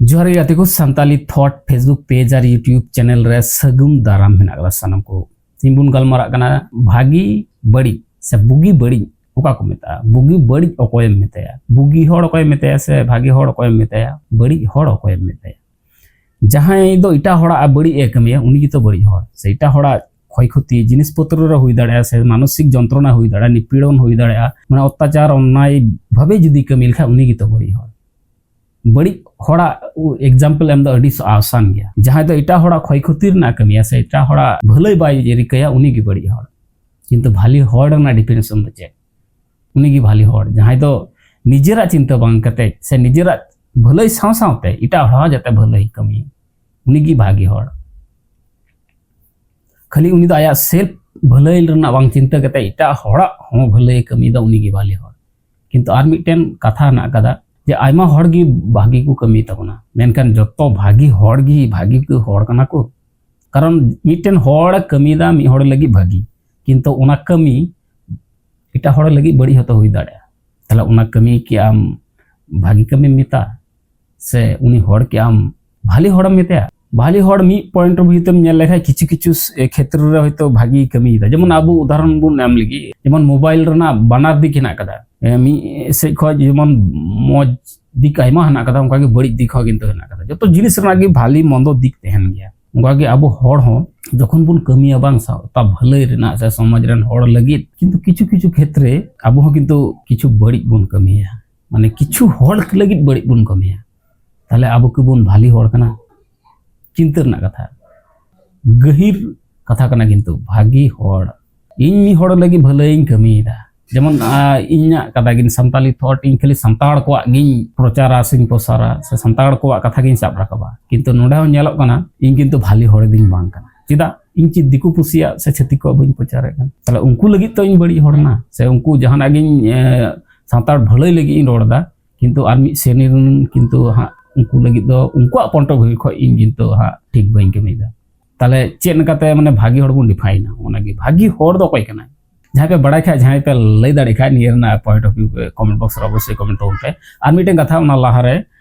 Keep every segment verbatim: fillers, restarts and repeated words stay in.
ᱡᱚᱦᱟᱨ ᱜᱮ ᱜᱟᱛᱮ ᱠᱚ, ᱥᱟᱱᱛᱟᱞᱤ ᱛᱷᱚᱴ Facebook ᱯᱮᱡᱽ ᱟᱨ YouTube ᱪᱮᱱᱮᱞ ᱨᱮ ᱥᱟᱹᱜᱩᱱ ᱫᱟᱨᱟᱢ ᱢᱮᱱᱟᱜ ᱟᱠᱟᱫᱟ ᱥᱟᱱᱟᱢ ᱠᱚ᱾ ᱛᱮᱦᱮᱧ ᱵᱚᱱ ᱜᱟᱞᱢᱟᱨᱟᱜ ᱠᱟᱱᱟ ᱵᱷᱟᱹᱜᱤ ᱵᱟᱹᱲᱤᱡ ᱥᱮ ᱵᱩᱜᱤ ᱵᱟᱹᱲᱤᱡ ᱚᱠᱟ ᱠᱚ ᱢᱮᱛᱟᱜᱼᱟ, ᱵᱩᱜᱤ ᱵᱟᱹᱲᱤᱡ ᱚᱠᱚᱭᱮᱢ ᱢᱮᱛᱟᱭᱟ, ᱵᱩᱜᱤ ᱦᱚᱲ ᱚᱠᱚᱭᱮᱢ ᱢᱮᱛᱟᱭᱟ ᱥᱮ ᱵᱷᱟᱹᱜᱤ ᱦᱚᱲ ᱚᱠᱚᱭᱮᱢ ᱢᱮᱛᱟᱭᱟ, ᱵᱟᱹᱲᱤᱡ ᱦᱚᱲ ᱚᱠᱚᱭᱮᱢ ᱢᱮᱛᱟᱭᱟ᱾ ᱡᱟᱦᱟᱸᱭ ᱫᱚ ᱮᱴᱟᱜ ᱦᱚᱲᱟᱜ ᱵᱟᱹᱲᱤᱡ ᱮ ᱠᱟᱹᱢᱤᱭᱟ, ᱩᱱᱤ ᱜᱮᱛᱚ ᱵᱟᱹᱲᱤᱡ ᱦᱚᱲ᱾ ᱥᱮ ᱮᱴᱟᱜ ᱦᱚᱲᱟᱜ ᱠᱷᱚᱭ ᱠᱷᱚᱛᱤ, ᱡᱤᱱᱤᱥ ᱯᱚᱛᱨᱚ ᱨᱮ ᱦᱩᱭ ᱫᱟᱲᱮᱭᱟᱜᱼᱟ, ᱥᱮ ᱢᱟᱱᱚᱥᱤᱠ ᱡᱚᱱᱛᱨᱚᱱᱟ ᱦᱩᱭ ᱫᱟᱲᱮᱭᱟᱜᱼᱟ, ᱱᱤᱯᱤᱲᱚᱱ ᱦᱩᱭ ᱫᱟᱲᱮᱭᱟᱜᱼᱟ, ᱢᱟᱱᱮ ᱚᱛᱛᱟᱪᱟᱨ, ᱚᱱᱱᱟᱭ ᱵᱷᱟᱵᱮ ᱡᱩᱫᱤ ᱠᱟᱹᱢᱤ ᱞᱮᱠᱷᱟᱱ, ᱩᱱᱤ ᱜᱮᱛᱚ ᱵᱟᱹᱲᱤᱡ ᱦᱚᱲ᱾ ᱵᱟᱹᱲᱤᱡ ᱦᱚᱲᱟᱜ example ᱮᱢ ᱫᱚ ᱟᱹᱰᱤ ᱟᱥᱟᱱ ᱜᱮᱭᱟ᱾ ᱡᱟᱦᱟᱸᱭ ᱫᱚ ᱮᱴᱟᱜ ᱦᱚᱲᱟᱜ ᱠᱷᱚᱭ ᱠᱷᱚᱛᱤ ᱨᱮᱱᱟᱜ ᱠᱟᱹᱢᱤᱭᱟ ᱥᱮ ᱮᱴᱟᱜ ᱦᱚᱲᱟᱜ ᱵᱷᱟᱹᱞᱟᱹᱭ ᱵᱟᱭ ᱨᱤᱠᱟᱹᱭᱟ, ᱩᱱᱤ ᱜᱮ ᱵᱟᱹᱲᱤᱡ ᱦᱚᱲ᱾ ᱠᱤᱱᱛᱩ ᱵᱷᱟᱞᱤ ᱦᱚᱲ ᱨᱮᱱᱟᱜ definition ᱫᱚ ᱪᱮᱫ? ᱩᱱᱤ ᱜᱮ ᱵᱷᱟᱞᱤ ᱦᱚᱲ, ᱡᱟᱦᱟᱸᱭ ᱫᱚ ᱱᱤᱡᱮᱨᱟᱜ ᱪᱤᱱᱛᱟᱹ ᱵᱟᱝ ᱠᱟᱛᱮ ᱥᱮ ᱱᱤᱡᱮᱨᱟᱜ ᱵᱷᱟᱹᱞᱟᱹᱭ ᱥᱟᱶ ᱥᱟᱶᱛᱮ ᱮᱴᱟᱜ ᱦᱚᱲ ᱦᱚᱸ ᱡᱟᱛᱮ ᱵᱷᱟᱹᱞᱟᱹᱭ ᱠᱟᱹᱢᱤ, ᱩᱱᱤ ᱜᱮ ᱵᱷᱟᱜᱤ ᱦᱚᱲ᱾ ᱠᱷᱟᱹᱞᱤ ᱩᱱᱤ ᱫᱚ ᱟᱭᱟᱜ self ᱵᱷᱟᱹᱞᱟᱹᱭ ᱨᱮᱱᱟᱜ ᱵᱟᱝ ᱪᱤᱱᱛᱟᱹ ᱠᱟᱛᱮ ᱮᱴᱟᱜ ᱦᱚᱲᱟᱜ ᱦᱚᱸ ᱵᱷᱟᱹᱞᱟᱹᱭ ᱠᱟᱹᱢᱤᱭᱮᱫᱟ, ᱩᱱᱤ ᱜᱮ ᱵᱷᱟᱞᱮ ᱦᱚᱲ᱾ ᱠᱤᱱᱛᱩ ᱟᱨ ᱢᱤᱫᱴᱮᱱ ᱠᱟᱛᱷᱟ ᱦᱮᱱᱟᱜ ᱟᱠᱟᱫᱟ ᱡᱮ ᱟᱭᱢᱟ ᱦᱚᱲ ᱜᱮ ᱵᱷᱟᱹᱜᱤ ᱠᱚ ᱠᱟᱹᱢᱤ ᱛᱟᱵᱚᱱᱟ, ᱢᱮᱱᱠᱷᱟᱱ ᱡᱚᱛᱚ ᱵᱷᱟᱹᱜᱤ ᱦᱚᱲ ᱜᱮ ᱵᱷᱟᱹᱜᱤ ᱠᱚ ᱦᱚᱲ ᱠᱟᱱᱟ ᱠᱚ? ᱠᱟᱨᱚᱱ ᱢᱤᱫᱴᱮᱱ ᱦᱚᱲ ᱠᱟᱹᱢᱤᱭᱮᱫᱟ ᱢᱤᱫ ᱦᱚᱲ ᱞᱟᱹᱜᱤᱫ ᱵᱷᱟᱹᱜᱤ, ᱠᱤᱱᱛᱩ ᱚᱱᱟ ᱠᱟᱹᱢᱤ ᱮᱴᱟᱜ ᱦᱚᱲ ᱞᱟᱹᱜᱤᱫ ᱵᱟᱹᱲᱤᱡ ᱦᱚᱸᱛᱚ ᱦᱩᱭ ᱫᱟᱲᱮᱭᱟᱜᱼᱟ᱾ ᱛᱟᱦᱞᱮ ᱚᱱᱟ ᱠᱟᱹᱢᱤ ᱠᱤ ᱟᱢ ᱵᱷᱟᱹᱜᱤ ᱠᱟᱹᱢᱤᱢ ᱢᱮᱛᱟᱜᱼᱟ ᱥᱮ ᱩᱱᱤ ᱦᱚᱲ ᱠᱤ ᱟᱢ ᱵᱷᱟᱞᱮ ᱦᱚᱲᱮᱢ ᱢᱮᱛᱟᱭᱟ? ᱵᱷᱟᱞᱮ ᱦᱚᱲ ᱢᱤᱫ point of view ᱛᱮᱢ ᱧᱮᱞ ᱞᱮᱠᱷᱟᱱ ᱠᱤᱪᱷᱩ ᱠᱤᱪᱷᱩ ᱥᱮ-, ᱠᱷᱮᱛᱨᱚ ᱨᱮ ᱦᱚᱭᱛᱳ ᱵᱷᱟᱜᱮ ᱠᱟᱹᱢᱤᱭᱮᱫᱟ᱾ ᱡᱮᱢᱚᱱ ᱟᱵᱚ ᱩᱫᱟᱦᱚᱨᱚᱱ ᱵᱚᱱ ᱮᱢ ᱞᱟᱹᱜᱤᱫ, ᱡᱮᱢᱚᱱ mobile ᱨᱮᱱᱟᱜ ᱵᱟᱱᱟᱨ ᱫᱤᱠ ᱦᱮᱱᱟᱜ ᱟᱠᱟᱫᱟ᱾ ᱮ, ᱢᱤᱫ ᱥᱮᱫ ᱠᱷᱚᱱ ᱡᱮᱢᱚᱱ ᱢᱚᱡᱽ ᱫᱤᱠ ᱟᱭᱢᱟ ᱦᱮᱱᱟᱜ ᱟᱠᱟᱫᱟ, ᱚᱱᱠᱟᱜᱮ ᱵᱟᱹᱲᱤᱡ ᱫᱤᱠ ᱦᱚᱸ ᱠᱤᱱᱛᱩ ᱦᱮᱱᱟᱜ ᱟᱠᱟᱫᱟ᱾ ᱡᱚᱛᱚ ᱡᱤᱱᱤᱥ ᱨᱮᱱᱟᱜ ᱜᱮ ᱵᱷᱟᱞᱮ ᱢᱚᱱᱫᱚ ᱫᱤᱠ ᱛᱟᱦᱮᱱ ᱜᱮᱭᱟ᱾ ᱚᱱᱠᱟᱜᱮ ᱟᱵᱚ ᱦᱚᱲ ᱦᱚᱸ ᱡᱚᱠᱷᱚᱱ ᱵᱚᱱ ᱠᱟᱹᱢᱤᱭᱟ ᱵᱟᱝ ᱥᱟᱶᱛᱟ ᱵᱷᱟᱹᱞᱟᱹᱭ ᱨᱮᱱᱟᱜ ᱥᱮ ᱥᱚᱢᱟᱡᱽ ᱨᱮᱱ ᱦᱚᱲ ᱞᱟᱹᱜᱤᱫ, ᱠᱤᱱᱛᱩ ᱠᱤᱪᱷᱩ ᱠᱤᱪᱷᱩ ᱠᱷᱮᱛᱨᱮ ᱟᱵᱚ ᱦᱚᱸ ᱠᱤᱱᱛᱩ ᱠᱤᱪᱷᱩ ᱵᱟᱹᱲᱤᱡ ᱵᱚᱱ ᱠᱟᱹᱢᱤᱭᱟ, ᱢᱟᱱᱮ ᱠᱤᱪᱷᱩ ᱦᱚᱲ ᱞᱟᱹᱜᱤᱫ ᱵᱟᱹᱲᱤᱡ ᱵᱚᱱ ᱠᱟᱹᱢᱤᱭᱟ᱾ ᱛᱟᱦᱞᱮ ᱟᱵᱚ ᱠᱤᱵᱚᱱ ᱵᱷᱟᱞᱮ ᱦᱚᱲ ᱠᱟᱱᱟ? ᱪᱤᱱᱛᱟᱹ ᱨᱮᱱᱟᱜ ᱠᱟᱛᱷᱟ, ᱜᱟᱹᱦᱤᱨ ᱠᱟᱛᱷᱟ ᱠᱟᱱᱟ᱾ ᱠᱤᱱᱛᱩ ᱵᱷᱟᱹᱜᱤ ᱦᱚᱲ, ᱤᱧ ᱢᱤᱫ ᱦᱚᱲ ᱞᱟᱹᱜᱤᱫ ᱵᱷᱟᱹᱞᱟᱹᱭᱤᱧ ᱠᱟᱹᱢᱤᱭᱮᱫᱟ, ᱡᱮᱢᱚᱱ, ᱟ, ᱤᱧᱟᱹᱜ ᱠᱟᱛᱷᱟ ᱜᱤᱧ, ᱥᱟᱱᱛᱟᱞᱤ ᱛᱷᱚᱴ ᱤᱧ ᱠᱷᱟᱹᱞᱤ ᱥᱟᱱᱛᱟᱲ ᱠᱚᱣᱟᱜ ᱜᱤᱧ ᱯᱨᱚᱪᱟᱨᱟ ᱥᱮᱧ ᱯᱨᱚᱥᱟᱨᱟ, ᱥᱮ ᱥᱟᱱᱛᱟᱲ ᱠᱚᱣᱟᱜ ᱠᱟᱛᱷᱟ ᱜᱤᱧ ᱥᱟᱵ ᱨᱟᱠᱟᱵᱟ, ᱠᱤᱱᱛᱩ ᱱᱚᱰᱮ ᱦᱚᱸ ᱧᱮᱞᱚᱜ ᱠᱟᱱᱟ ᱤᱧ ᱠᱤᱱᱛᱩ ᱵᱷᱟᱞᱮ ᱦᱚᱲ ᱫᱚᱧ ᱵᱟᱝ ᱠᱟᱱᱟ᱾ ᱪᱮᱫᱟᱜ? ᱤᱧ ᱪᱮᱫ ᱫᱤᱠᱩ ᱯᱩᱥᱤᱭᱟᱜ ᱥᱮ ᱪᱷᱟᱹᱛᱤᱠ ᱠᱚᱣᱟᱜ ᱵᱟᱹᱧ ᱯᱨᱚᱪᱟᱨᱮᱫ ᱠᱟᱱ? ᱛᱟᱦᱞᱮ ᱩᱱᱠᱩ ᱞᱟᱹᱜᱤᱫ ᱛᱚ ᱤᱧ ᱵᱟᱹᱲᱤᱡ ᱦᱚᱲ ᱱᱟ, ᱥᱮ ᱩᱱᱠᱩ ᱡᱟᱦᱟᱱᱟᱜ ᱜᱤᱧ, ᱮ, ᱥᱟᱱᱛᱟᱲ ᱵᱷᱟᱹᱞᱟᱹᱭ ᱞᱟᱹᱜᱤᱫ ᱤᱧ ᱨᱚᱲ ᱮᱫᱟ, ᱠᱤᱱᱛᱩ ᱟᱨ ᱢᱤᱫ ᱥᱨᱮᱱᱤ ᱨᱮᱱ ᱠᱤᱱᱛᱩ ᱦᱟᱸᱜ ᱩᱱᱠᱩ ᱞᱟᱹᱜᱤᱫ ᱫᱚ ᱩᱱᱠᱩᱣᱟᱜ point of view ᱠᱷᱚᱱ ᱤᱧ ᱠᱤᱱᱛᱩ ᱦᱟᱸᱜ ᱴᱷᱤᱠ ᱵᱟᱹᱧ ᱠᱟᱹᱢᱤᱭᱮᱫᱟ᱾ ᱛᱟᱦᱞᱮ ᱪᱮᱫ ᱞᱮᱠᱟᱛᱮ ᱢᱟᱱᱮ ᱵᱷᱟᱹᱜᱤ ᱦᱚᱲ ᱵᱚᱱ ᱰᱤᱯᱷᱟᱭᱤᱱᱟ? ᱚᱱᱟᱜᱮ ᱵᱷᱟᱹᱜᱤ ᱦᱚᱲ ᱫᱚ ᱚᱠᱚᱭ ᱠᱟᱱᱟᱭ? ᱡᱟᱦᱟᱸᱭ ᱯᱮ ᱵᱟᱲᱟᱭ ᱠᱷᱟᱡ, ᱡᱟᱦᱟᱸᱭ ᱯᱮ ᱞᱟᱹᱭ ᱫᱟᱲᱮᱭᱟᱜ ᱠᱷᱟᱡ, ᱱᱤᱭᱟᱹ ᱨᱮᱱᱟᱜ point of view ᱯᱮ comment box ᱨᱮ ᱚᱵᱚᱥᱥᱳᱭ comment ᱛᱟᱵᱚᱱ ᱯᱮ᱾ ᱟᱨ ᱢᱤᱫᱴᱮᱱ ᱠᱟᱛᱷᱟ, ᱚᱱᱟ ᱞᱟᱦᱟᱨᱮ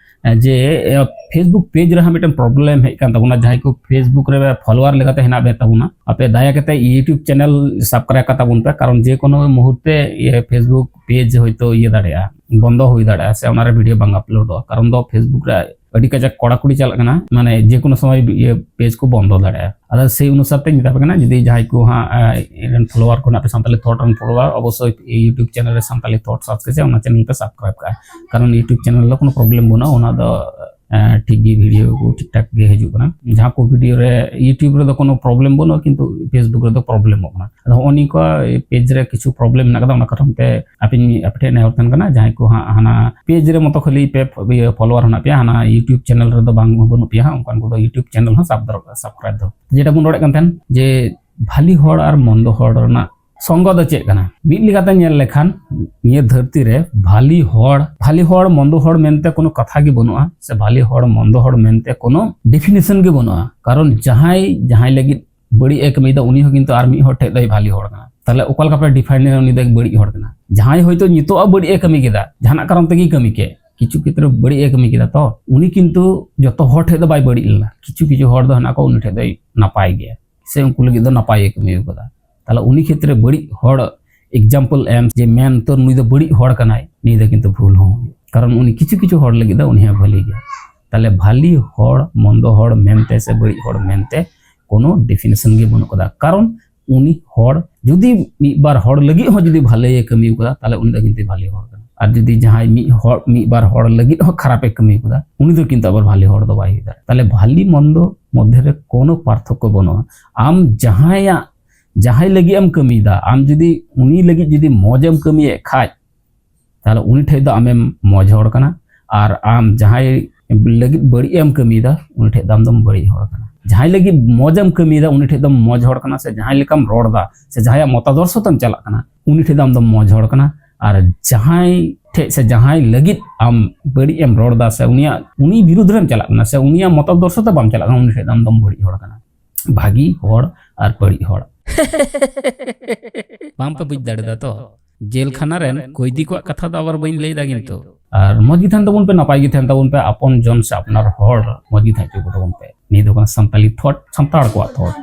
ᱮ, ᱡᱮ, ᱮ, Facebook ᱯᱮᱡᱽ ᱨᱮᱦᱚᱸ ᱢᱤᱫᱴᱮᱱ ᱯᱨᱚᱵᱞᱮᱢ ᱦᱮᱡ ᱠᱟᱱ ᱛᱟᱵᱚᱱᱟ᱾ ᱡᱟᱦᱟᱸᱭ ᱠᱚ Facebook ᱨᱮ ᱯᱷᱚᱞᱳᱣᱟᱨ ᱞᱮᱠᱟᱛᱮ ᱦᱮᱱᱟᱜ ᱢᱮ ᱛᱟᱵᱚᱱᱟ, ᱟᱯᱮ ᱫᱟᱭᱟ ᱠᱟᱛᱮ YouTube ᱪᱮᱱᱮᱞ ᱥᱟᱵᱥᱠᱨᱟᱭᱤᱵ ᱠᱟᱛᱟ ᱵᱚᱱ ᱯᱮ, ᱠᱟᱨᱚᱱ ᱡᱮ ᱠᱳᱱᱳ ᱢᱩᱦᱩᱨᱛᱮ ᱤᱭᱟᱹ Facebook ᱯᱮᱡᱽ ᱦᱚᱭᱛᱳ ᱤᱭᱟᱹ ᱫᱟᱲᱮᱭᱟᱜᱼᱟ, ᱵᱚᱱᱫᱚ ᱦᱩᱭ ᱫᱟᱲᱮᱭᱟᱜᱼᱟ, ᱥᱮ ᱚᱱᱟᱨᱮ ᱵᱷᱤᱰᱤᱭᱳ ᱵᱟᱝ ᱟᱯᱞᱳᱰᱚᱜᱼᱟ, ᱠᱟᱨᱚᱱ ᱫᱚ Facebook ᱨᱮ ᱟᱹᱰᱤ ᱠᱟᱡᱟᱠ ᱠᱚᱲᱟᱠᱩᱲᱤ ᱪᱟᱞᱟᱜ ᱠᱟᱱᱟ, ᱢᱟᱱᱮ ᱡᱮ ᱠᱳᱱᱳ ᱥᱚᱢᱚᱭ ᱤᱭᱟᱹ ᱯᱮᱡᱽ ᱠᱚ ᱵᱚᱱᱫᱚ ᱫᱟᱲᱮᱭᱟᱜᱼᱟ᱾ ᱟᱫᱚ ᱥᱮᱭ ᱚᱱᱩᱥᱟᱨ ᱛᱮᱧ ᱢᱮᱛᱟ ᱯᱮ ᱠᱟᱱᱟ, ᱡᱩᱫᱤ ᱡᱟᱦᱟᱸᱭ ᱠᱚ ᱦᱟᱸᱜ, ᱮ, ᱤᱧ ᱨᱮᱱ ᱯᱷᱚᱞᱳᱣᱟᱨ ᱠᱚ ᱦᱮᱱᱟᱜ ᱯᱮ, ᱥᱟᱱᱛᱟᱞᱤ ᱛᱷᱚᱴ ᱨᱮᱱ ᱯᱷᱚᱞᱳᱣᱟᱨ, ᱚᱵᱚᱥᱥᱳᱭ YouTube ᱪᱮᱱᱮᱞ ᱨᱮ ᱥᱟᱱᱛᱟᱞᱤ ᱛᱷᱚᱴ ᱥᱟᱵᱥᱠᱨᱟᱭᱤᱵ ᱠᱟᱜᱼᱟ, ᱠᱟᱨᱚᱱ YouTube ᱪᱮᱱᱮᱞ ᱨᱮ ᱠᱳᱱᱳ ᱯᱨᱚᱵᱞᱮᱢ ᱵᱟᱹᱱᱩᱜᱼᱟ, ᱚᱱᱟ ᱫᱚ, ᱮ, ᱴᱷᱤᱠ ᱜᱮ, ᱵᱷᱤᱰᱤᱭᱳ ᱠᱚ ᱴᱷᱤᱠ ᱴᱷᱟᱠ ᱜᱮ ᱦᱤᱡᱩᱜ ᱠᱟᱱᱟ᱾ ᱡᱟᱦᱟᱸ ᱠᱚ ᱵᱷᱤᱰᱤᱭᱳ ᱨᱮ YouTube ᱨᱮᱫᱚ ᱠᱳᱱᱳ ᱯᱨᱚᱵᱞᱮᱢ ᱵᱟᱹᱱᱩᱜᱼᱟ, ᱠᱤᱱᱛᱩ Facebook ᱨᱮᱫᱚ ᱯᱨᱚᱵᱞᱮᱢᱚᱜ ᱠᱟᱱᱟ᱾ ᱟᱫᱚ ᱦᱚᱸᱜᱼᱚ ᱱᱤᱭᱟᱹ ᱠᱚ ᱯᱮᱡᱽ ᱨᱮ ᱠᱤᱪᱷᱩ ᱯᱨᱚᱵᱞᱮᱢ ᱢᱮᱱᱟᱜ ᱠᱟᱫᱟ, ᱚᱱᱟ ᱠᱟᱨᱚᱱ ᱛᱮ ᱟᱯᱮ, ᱟᱯᱮ ᱴᱷᱮᱱ ᱱᱮᱦᱚᱨ ᱛᱟᱦᱮᱱ ᱠᱟᱱᱟ, ᱡᱟᱦᱟᱸᱭ ᱠᱚ ᱦᱟᱸᱜ ᱦᱟᱱᱟ ᱯᱮᱡᱽ ᱨᱮ ᱢᱚᱛᱚ ᱠᱷᱟᱹᱞᱤ ᱯᱮ ᱯᱷᱚ-, ᱤᱭᱟᱹ, ᱯᱷᱚᱞᱳᱣᱟᱨ ᱦᱮᱱᱟᱜ ᱯᱮᱭᱟ, ᱦᱟᱱᱟ YouTube ᱪᱮᱱᱮᱞ ᱨᱮᱫᱚ ᱵᱟᱝ, ᱵᱟᱹᱱᱩᱜ ᱯᱮᱭᱟ ᱦᱟᱸᱜ, ᱚᱱᱠᱟᱱ ᱠᱚᱫᱚ YouTube ᱪᱮᱱᱮᱞ ᱦᱚᱸ ᱥᱟᱵ ᱫᱚᱨᱠᱟᱨ, ᱥᱟᱵᱥᱠᱨᱟᱭᱤᱵ ᱫᱚ᱾ ᱡᱮᱴᱟ ᱵᱚᱱ ᱨᱚᱲᱮᱫ ᱠᱟᱱ ᱛᱟᱦᱮᱱ, ᱡᱮ ᱵᱷᱟᱞᱤ ᱦᱚᱲ ᱟᱨ ᱢᱚᱱᱫᱚ ᱦᱚᱲ ᱨᱮᱱᱟᱜ ᱥᱚᱝᱜᱚ ᱫᱚ ᱪᱮᱫ ᱠᱟᱱᱟ? ᱢᱤᱫ ᱞᱮᱠᱟᱛᱮ ᱧᱮᱞ ᱞᱮᱠᱷᱟᱱ, ᱱᱤᱭᱟᱹ ᱫᱷᱟᱹᱨᱛᱤ ᱨᱮ ᱵᱷᱟᱞᱤ ᱦᱚᱲ, ᱵᱷᱟᱞᱤ ᱦᱚᱲ, ᱢᱚᱱᱫᱚ ᱦᱚᱲ ᱢᱮᱱᱛᱮ ᱠᱳᱱᱳ ᱠᱟᱛᱷᱟ ᱜᱮ ᱵᱟᱹᱱᱩᱜᱼᱟ, ᱥᱮ ᱵᱷᱟᱞᱤ ᱦᱚᱲ, ᱢᱚᱱᱫᱚ ᱦᱚᱲ ᱢᱮᱱᱛᱮ ᱠᱳᱱᱳ ᱰᱤᱯᱷᱤᱱᱮᱥᱚᱱ ᱜᱮ ᱵᱟᱹᱱᱩᱜᱼᱟ᱾ ᱠᱟᱨᱚᱱ ᱡᱟᱦᱟᱸᱭ, ᱡᱟᱦᱟᱸᱭ ᱞᱟᱹᱜᱤᱫ ᱵᱟᱹᱲᱤᱡ ᱮ ᱠᱟᱹᱢᱤᱭᱮᱫᱟ, ᱩᱱᱤ ᱦᱚᱸ ᱠᱤᱱᱛᱩ ᱟᱨ ᱢᱤᱫ ᱦᱚᱲ ᱴᱷᱮᱡ ᱫᱚᱭ ᱵᱷᱟᱞᱤ ᱦᱚᱲ ᱠᱟᱱᱟ᱾ ᱛᱟᱦᱞᱮ ᱚᱠᱟ ᱞᱮᱠᱟ ᱯᱮ ᱰᱤᱯᱷᱟᱭᱤᱱ ᱮᱭᱟ ᱩᱱᱤ ᱫᱚ ᱵᱟᱹᱲᱤᱡ ᱦᱚᱲ ᱠᱟᱱᱟ? ᱡᱟᱦᱟᱸᱭ ᱦᱚᱭᱛᱳ ᱱᱤᱛᱚᱜ ᱟᱜ ᱵᱟᱹᱲᱤᱡ ᱮ ᱠᱟᱹᱢᱤ ᱠᱮᱫᱟ, ᱡᱟᱦᱟᱱᱟᱜ ᱠᱟᱨᱚᱱ ᱛᱮᱜᱮᱭ ᱠᱟᱹᱢᱤ ᱠᱮᱫ, ᱠᱤᱪᱷᱩ ᱠᱷᱮᱛᱨᱮ ᱵᱟᱹᱲᱤᱡ ᱮ ᱠᱟᱹᱢᱤ ᱠᱮᱫᱟ, ᱛᱚ ᱩᱱᱤ ᱠᱤᱱᱛᱩ ᱡᱚᱛᱚ ᱦᱚᱲ ᱴᱷᱮᱡ ᱫᱚ ᱵᱟᱭ ᱵᱟᱹᱲᱤᱡ ᱞᱮᱱᱟ᱾ ᱠᱤᱪᱷᱩ ᱠᱤᱪᱷᱩ ᱦᱚᱲ ᱫᱚ ᱦᱮᱱᱟᱜ ᱠᱚᱣᱟ ᱩᱱᱤ ᱴᱷᱮᱡ ᱫᱚᱭ ᱱᱟᱯᱟᱭ ᱜᱮᱭᱟ, ᱥᱮ ᱩᱱᱠᱩ ᱞᱟᱹᱜᱤᱫ ᱫᱚ ᱱᱟᱯᱟᱭ ᱮ ᱠᱟᱹᱢᱤ ᱠᱟᱫᱟ᱾ ᱛᱟᱦᱞᱮ ᱩᱱᱤ ᱠᱷᱮᱛᱨᱮ ᱵᱟᱹᱲᱤᱡ ᱦᱚᱲ ᱮᱠᱡᱟᱢᱯᱚᱞ ᱮᱢ ᱡᱮ ᱢᱮᱱ ᱩᱛᱟᱹᱨ ᱱᱩᱭ ᱫᱚ ᱵᱟᱹᱲᱤᱡ ᱦᱚᱲ ᱠᱟᱱᱟᱭ, ᱱᱤᱭᱟᱹ ᱫᱚ ᱠᱤᱱᱛᱩ ᱵᱷᱩᱞ ᱦᱚᱸ ᱦᱩᱭᱩᱜᱼᱟ᱾ ᱠᱟᱨᱚᱱ ᱩᱱᱤ ᱠᱤᱪᱷᱩ ᱠᱤᱪᱷᱩ ᱦᱚᱲ ᱞᱟᱹᱜᱤᱫ ᱫᱚ ᱩᱱᱤ ᱦᱚᱸ ᱵᱷᱟᱹᱞᱤ ᱜᱮᱭᱟ᱾ ᱛᱟᱦᱞᱮ ᱵᱷᱟᱞᱤ ᱦᱚᱲ, ᱢᱚᱱᱫᱚ ᱦᱚᱲ ᱢᱮᱱᱛᱮ ᱥᱮ ᱵᱟᱹᱲᱤᱡ ᱦᱚᱲ ᱢᱮᱱᱛᱮ ᱠᱳᱱᱳ ᱰᱤᱯᱷᱤᱱᱮᱥᱚᱱ ᱜᱮ ᱵᱟᱹᱱᱩᱜ ᱠᱟᱫᱟ᱾ ᱠᱟᱨᱚᱱ ᱩᱱᱤ ᱦᱚᱲ ᱡᱩᱫᱤ ᱢᱤᱫ ᱵᱟᱨ ᱦᱚᱲ ᱞᱟᱹᱜᱤᱫ ᱦᱚᱸ ᱡᱩᱫᱤ ᱵᱷᱟᱞᱮ ᱠᱟᱹᱢᱤ ᱠᱟᱫᱟ, ᱛᱟᱦᱞᱮ ᱩᱱᱤ ᱫᱚ ᱠᱤᱱᱛᱩ ᱵᱷᱟᱞᱮ ᱦᱚᱲ ᱠᱟᱱᱟ᱾ ᱟᱨ ᱡᱩᱫᱤ ᱡᱟᱦᱟᱸᱭ ᱢᱤᱫ ᱦᱚᱲ, ᱢᱤᱫ ᱵᱟᱨ ᱦᱚᱲ ᱞᱟᱹᱜᱤᱫ ᱦᱚᱸ ᱠᱷᱟᱨᱟᱯ ᱮ ᱠᱟᱹᱢᱤ ᱠᱟᱫᱟ, ᱩᱱᱤ ᱫᱚ ᱠᱤᱱᱛᱩ ᱟᱵᱟᱨ ᱵᱷᱟᱞᱮ ᱦᱚᱲ ᱫᱚ ᱵᱟᱭ ᱦᱩᱭ ᱫᱟᱲᱮᱭᱟᱜᱼᱟ᱾ ᱛᱟᱦᱞᱮ ᱵᱷᱟᱞᱤ ᱢᱚᱱᱫᱚ ᱢᱚᱫᱽᱫᱷᱮ ᱨᱮ ᱠᱳᱱᱳ ᱯᱟᱨᱛᱷᱚᱠᱠᱚ ᱵᱟᱹᱱᱩᱜᱼᱟ᱾ ᱟᱢ ᱡᱟᱦᱟᱸᱭᱟᱜ, ᱡᱟᱦᱟᱸᱭ ᱞᱟᱹᱜᱤᱫ ᱮᱢ ᱠᱟᱹᱢᱤᱭᱮᱫᱟ, ᱟᱢ ᱡᱩᱫᱤ ᱩᱱᱤ ᱞᱟᱹᱜᱤᱫ ᱡᱩᱫᱤ ᱢᱚᱡᱽ ᱮᱢ ᱠᱟᱹᱢᱤᱭᱮᱫ ᱠᱷᱟᱡ, ᱛᱟᱦᱞᱮ ᱩᱱᱤ ᱴᱷᱮᱡ ᱫᱚ ᱟᱢᱮᱢ ᱢᱚᱡᱽ ᱦᱚᱲ ᱠᱟᱱᱟ᱾ ᱟᱨ ᱟᱢ ᱡᱟᱦᱟᱸᱭ ᱞᱟᱹᱜᱤᱫ ᱵᱟᱹᱲᱤᱡ ᱮᱢ ᱠᱟᱹᱢᱤᱭᱮᱫᱟ, ᱩᱱᱤ ᱴᱷᱮᱡ ᱫᱚ ᱟᱢ ᱫᱚᱢ ᱵᱟᱹᱲᱤᱡ ᱦᱚᱲ ᱠᱟᱱᱟ᱾ ᱡᱟᱦᱟᱸᱭ ᱞᱟᱹᱜᱤᱫ ᱢᱚᱡᱽ ᱮᱢ ᱠᱟᱹᱢᱤᱭᱮᱫᱟ, ᱩᱱᱤ ᱴᱷᱮᱡ ᱫᱚᱢ ᱢᱚᱡᱽ ᱦᱚᱲ ᱠᱟᱱᱟ, ᱥᱮ ᱡᱟᱦᱟᱸᱭ ᱞᱮᱠᱟᱢ ᱨᱚᱲ ᱮᱫᱟ, ᱥᱮ ᱡᱟᱦᱟᱸᱭᱟᱜ ᱢᱚᱛᱟᱫᱚᱨᱥᱚ ᱛᱮᱢ ᱪᱟᱞᱟᱜ ᱠᱟᱱᱟ, ᱩᱱᱤ ᱴᱷᱮᱡ ᱫᱚ ᱟᱢ ᱫᱚᱢ ᱢᱚᱡᱽ ᱦᱚᱲ ᱠᱟᱱᱟ᱾ ᱟᱨ ᱡᱟᱦᱟᱸᱭ ᱴᱷᱮᱡ ᱥᱮ ᱡᱟᱦᱟᱸᱭ ᱞᱟᱹᱜᱤᱫ ᱟᱢ ᱵᱟᱹᱲᱤᱡ ᱮᱢ ᱨᱚᱲ ᱮᱫᱟ, ᱥᱮ ᱩᱱᱤᱭᱟᱜ, ᱩᱱᱤ ᱵᱤᱨᱩᱫᱽ ᱨᱮᱢ ᱪᱟᱞᱟᱜ ᱠᱟᱱᱟ, ᱥᱮ ᱩᱱᱤᱭᱟᱜ ᱢᱚᱛᱟᱫᱚᱨᱥᱚ ᱛᱮ ᱵᱟᱢ ᱪᱟᱞᱟᱜ ᱠᱟᱱᱟ, ᱩᱱᱤ ᱴᱷᱮᱡ ᱫᱚ ᱟᱢ ᱫᱚᱢ ᱵᱟᱹᱲᱤᱡ ᱦᱚᱲ ᱠᱟᱱᱟ᱾ ᱵᱷᱟᱹᱜᱤ ᱦᱚᱲ ᱟᱨ ᱵᱟᱹᱲᱤᱡ ᱦᱚᱲ᱾ ᱵᱟᱝ ᱯᱮ ᱵᱩᱡᱽ ᱫᱟᱲᱮᱭᱟᱫᱟ ᱛᱚ? ᱡᱮᱞ ᱠᱷᱟᱱᱟ ᱨᱮᱱ ᱠᱚᱭᱫᱤ ᱠᱚᱣᱟᱜ ᱠᱟᱛᱷᱟ ᱫᱚ ᱟᱵᱟᱨ ᱵᱟᱹᱧ ᱞᱟᱹᱭ ᱫᱟ, ᱠᱤᱱᱛᱩ ᱟᱨ ᱢᱚᱡᱽ ᱜᱮ ᱛᱟᱦᱮᱱ ᱛᱟᱵᱚᱱ ᱯᱮ, ᱱᱟᱯᱟᱭ ᱜᱮ ᱛᱟᱦᱮᱱ ᱛᱟᱵᱚᱱ ᱯᱮ, ᱟᱯᱚᱱ ᱡᱚᱱ ᱥᱮ ᱟᱯᱱᱟᱨ ᱦᱚᱲ ᱢᱚᱡᱽ ᱜᱮ ᱛᱟᱦᱮᱸ ᱦᱚᱪᱚ ᱠᱚ ᱛᱟᱵᱚᱱ ᱯᱮ᱾ ᱱᱤᱭᱟᱹ ᱫᱚ ᱠᱟᱱᱟ ᱥᱟᱱᱛᱟᱞᱤ ᱛᱷᱚᱴ, ᱥᱟᱱᱛᱟᱲ ᱠᱚᱣᱟᱜ ᱛᱷᱚᱴ᱾